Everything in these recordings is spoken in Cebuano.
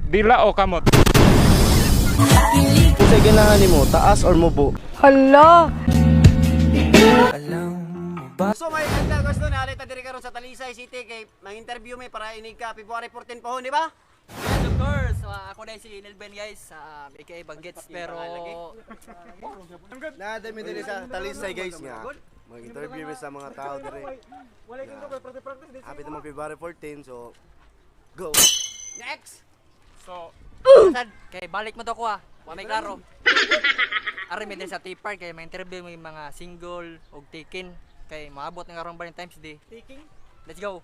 Dila o kamot? Unsay ganahan nimo, taas or mubo? Hala! So may ganda gusto na alita diri karon sa Talisay City kay mang-interview mi para inig ka February 14 pohon, di ba? Yes, of course. Ako na si Nelben guys, aka Banggets, pero Naa mi diri sa Talisay guys nga. Mag-interview mi sa mga tao diri. Happy naman February 14, so go. Next. So, sad kay balik mo to ko ah. Wa may klaro. Ari mi diri sa T-Park kay may interview may mga single og taken kay maabot nga karon Valentine's Day. Taking? Let's go.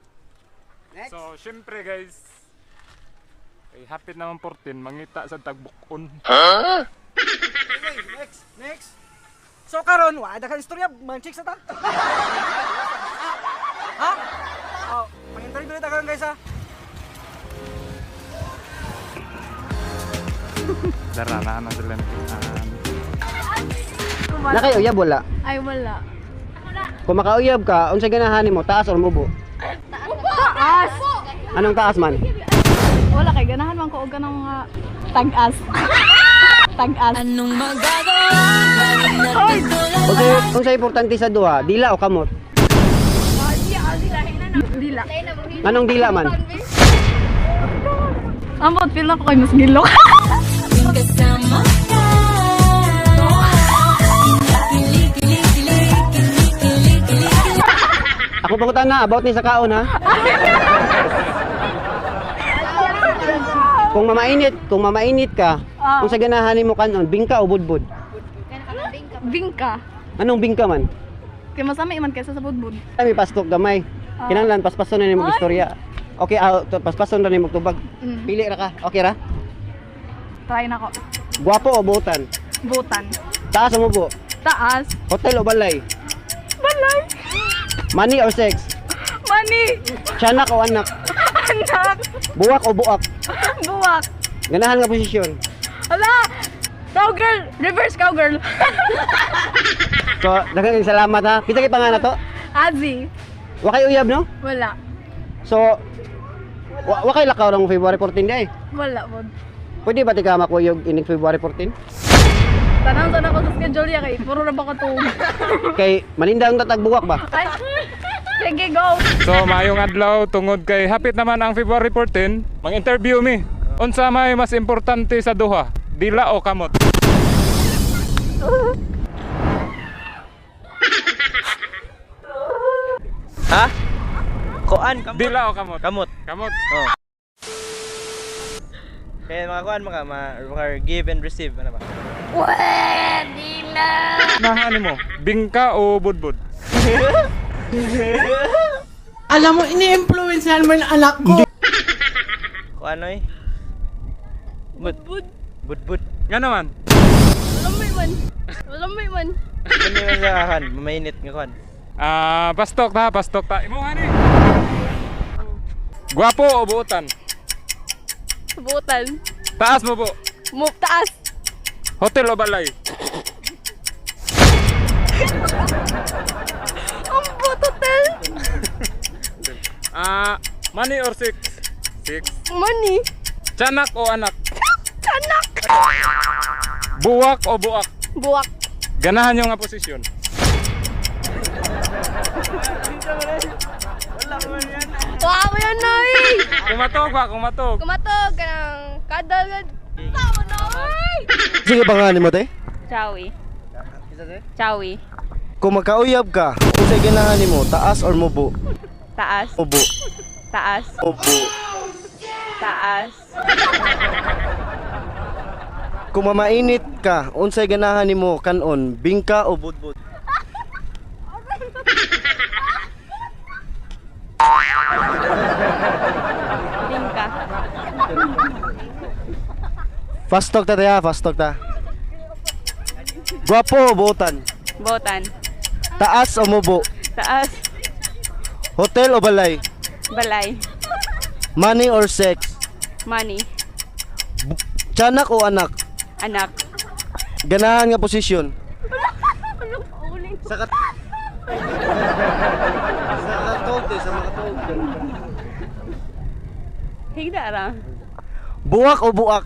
Next. So syempre guys, ay happy naman 14, mangita sa tagbukon. Okay, next, next. So karon wa daghang istorya, man chicks na ta. Ha? Oh, pang-interview ta karon guys ha. Dara na na sila nakitaan. Nakauyab wala. Ay, wala. Kung makauyab ka, unsay ganahan nimo, taas or mubo? Taas! Anong taas man? Wala kay ganahan man ko og kanang mga tag-as. Tag-as. Anong magagawa? Unsay unsay importante sa duha, dila o kamot? Dila. Anong dila man? Ambot feel na ko kay mas gilok. Kasama ka. Kilig, kilig, kilig, kilig, kilig, kilig. Ako pangutan na about ni sa kaon ha. Kung mamainit ka, unsa ganahan nimo kanon, bingka o budbud? Bingka. Anong bingka man? Kay masama iman kaysa sa budbud. Ay, may pastok gamay. Kinahanglan paspason na nimo istorya. Okay, paspason ra nimo tubag. Pili ra ka. Okay ra? Try na ko. Gwapo o butan? Butan. Taas o mubo? Taas. Hotel o balay? Balay. Money or sex? Money. Tiyanak o anak? Anak. Buwak o buak? Buwak. Ganahan nga posisyon. Hala! Cowgirl! Reverse cowgirl. So, daghang salamat ha. Kita kay pangalan to? Azi. Wa kay uyab no? Wala. So, wa kay lakaw rang February 14 di ay. Wala pod. Pwede ba ti ka makuyog inig February 14? Tanaw sana ko sa schedule ya kay puro ra ba ka tuog. Kay malinda ang tatag buwak ba? Ay. Sige, go. So maayong adlaw tungod kay hapit naman ang February 14, mang-interview mi. Unsa may mas importante sa duha? Dila o kamot? Ha? Kuan, kamot. Dila o kamot? Kamot. Kamot. Oh. Kaya mga kuan mga, mga, mga give and receive ano ba? Nahan mo, bingka o budbud? Alam mo, ini-influencehan mo yung anak ko. Kuan oy. Budbud. Budbud. Nga naman. Lamay man. Lamay man. Ano man sa kuan, mainit nga kuan. Ah, pastok ta, pastok ta. Imo ni. Gwapo o buotan? Butan. Taas mo po. Move taas. Hotel o balay? Ang bot hotel. Ah, money or six? Six. Money. Tiyanak o anak? Anak. Buwak o buak? Buwak. Ganahan yung nga posisyon. Wow, yan na eh. Kumatog ba? Kumatog. Kumatog ka ng kadagad. Tama na eh. Sige pangalan nimo te? Chowi. Chowi. Kung magkauyab ka, unsay ganahan nimo, taas or mubo? Taas. Mubo. Taas. Mubo. Taas. Kung mamainit ka, unsay ganahan nimo kanon, bingka o budbud? Bingka. Fast talk ta te ha, fast talk ta. Gwapo o buotan? Botan. Taas o mubo? Taas. Hotel o balay? Balay. Money or sex? Money. Tiyanak o anak? Anak. Ganahan nga posisyon? Sa kat Sa katog, te, sa mga tog. Higda ra. Buwak o buak?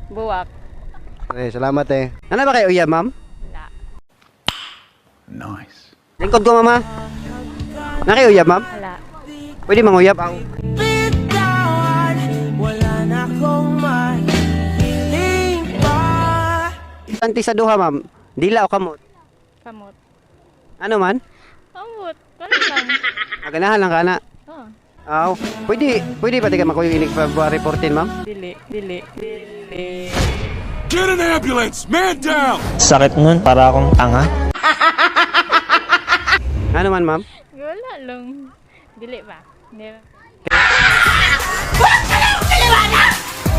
Buwak. Eh, salamat eh. Ano ba kayo uyab, ma'am? Wala. Nice. Lingkod ko, mama. Na kayo uyab, ma'am? Wala. Pwede manguyab ang Anti sa duha, ma'am. Dila o kamot? Kamot. Ano man? Kamot. Wala lang. Ah, ganahan lang ka na. Oh. Aw, pwede, pwede ba tika makuyo inig February 14, ma'am? Dili. Dili. Dili. Get an ambulance! Man down! Sakit nun, para akong tanga. Ano man, ma'am? Wala lang. Dili ba? Dili.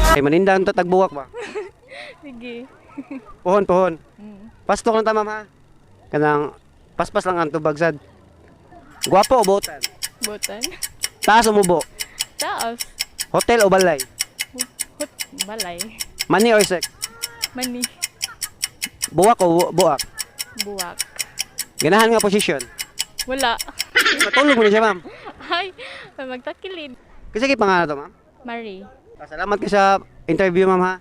Kay maninda ang tatagbuwak ba? Sige. Pohon, pohon. Pastok lang ta, ma'am, ha? Kanang paspas lang ang tubag sad. Gwapo o buotan? Butan. Taas o mubo? Taas. Hotel o balay? Hut. Balay. Money or sex? Mani. Buwak o buak? Buwak. Ganahan nga posisyon. Wala. Matulog mo na siya, ma'am. Ay, magtakilid. Kasi kay pangalan to, ma'am. Marie. Ah, salamat ka sa interview, ma'am, ha?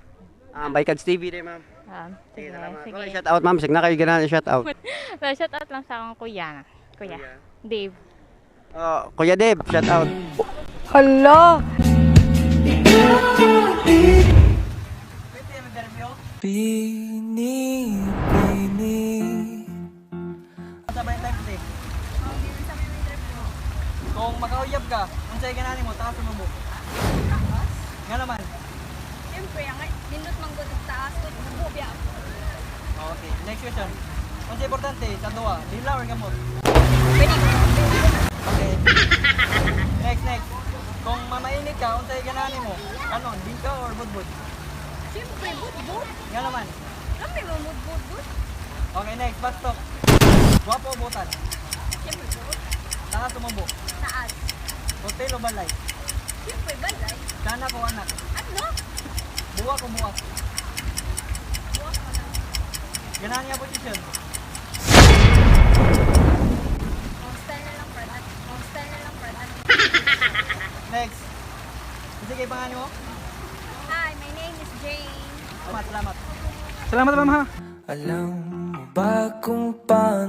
Ah, by Kads TV din, ma'am. Ah, Sige, sige, salamat. sige. Wala, shout out, ma'am. Sige na kayo ganahan shout out. Well, shout out lang sa akong kuya. Kuya. Dave. Oh, Kuya Deb, shout out. Hala! Sa Valentine's Day. Kung makauyab ka, unsay ganahan mo taas o mubo? Nga naman. Siyempre, ang nindot man gud taas ko, bubo biya. Okay, next question. Unsay importante sa duha, dila or gamot? Pwede. Okay. Next, next. Kung mamainit ka, unsay ganahan mo? Ano, bingka or budbud? Siyempre, budbud. Nga naman. Kami mo budbud. Okay, next, back stop. Guwapo o butan? Siyempre, budbud. Taas o mubo? Taas. Hotel o balay? Siyempre, balay. Kanak o anak? Ano? Buwak o buwak? Ganahan nga position. Style na lang, brad. Style na lang, brad. Next. Sige, pangalan mo? Hi, my name is Jane. Salamat, salamat. Salamat, ma'am, ha? Alam mo ba kung paano